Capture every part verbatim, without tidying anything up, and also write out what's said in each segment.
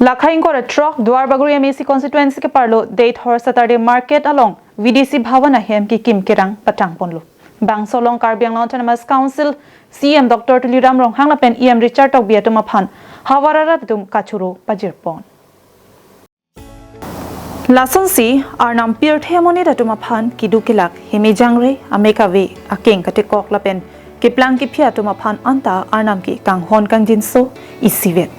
Lakha ingkoi ra throk Duarbagori M A C constituency keparlo Deithor Saturday Market along V D C Bhavan ahem kekim kerang patangponlo. Bangso along Karbi Anglong Autonomous Council C E M Doctor Tuliram Ronghang lapen E M Richard Tokbi atum aphan havar arat atum kachoro pajirpon. Lasonsi Arnam pirthe amonit atum aphan keduk kelak, heme jangre, amek ave, akeng katekok lapen keplang kephi atum aphan anta Arnam ke kanghon kangjinso isivet.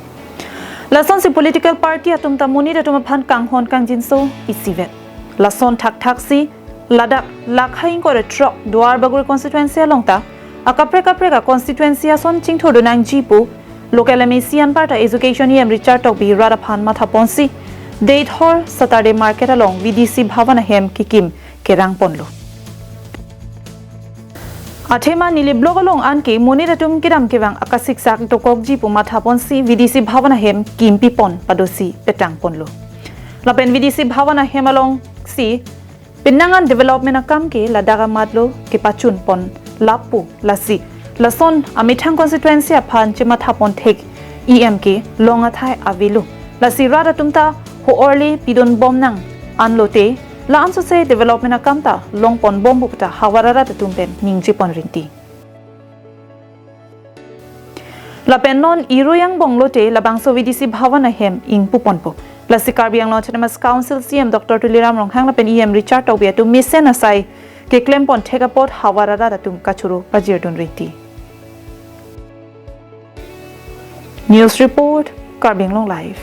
Lasonsi political party atum ta monit atum aphan kanghon kangjinso isivet. Lason thakthaksi ladak lakha ingkoi ra throk Duarbagori constituency along ta akaprek kaprek a constituency ason chingthurdun nangji pu local M A C anparta Education E M Richard Tokbi rat aphan mathaponsi Deithor Saturday Market along V D C Bhavan ahem kekim kerangponlo. Athema neli block along anke monit atum kedam kevang akasiksak dokokji pu mathaponsi V D C Bhavan ahem kimpipon padosi petangponlo. Lapen V D C Bhavan ahem alongsi penang an development akam ke ladak amatlo kepachunpon lapu, lasi lason amethang constituency aphan chemathapon thek E M ke long athai avelo. Lasi rat atum ta ho-orle pidunbom nang anlote la-an sose development akam ta longponbom pu ta havar arat atum pen ningjepon rinti. Lapen non Irui angbong lote labangso V D C Bhavan ahem ingpuponpo. Lasi Karbi Anglong Autonomous Council C E M Doctor Tuliram Ronghang lapen E M Richard Tokbi atum mesen asai keklempon thek apot havar arat atum kachoro pajirdun rinti. News report, Karbi Anglong Live.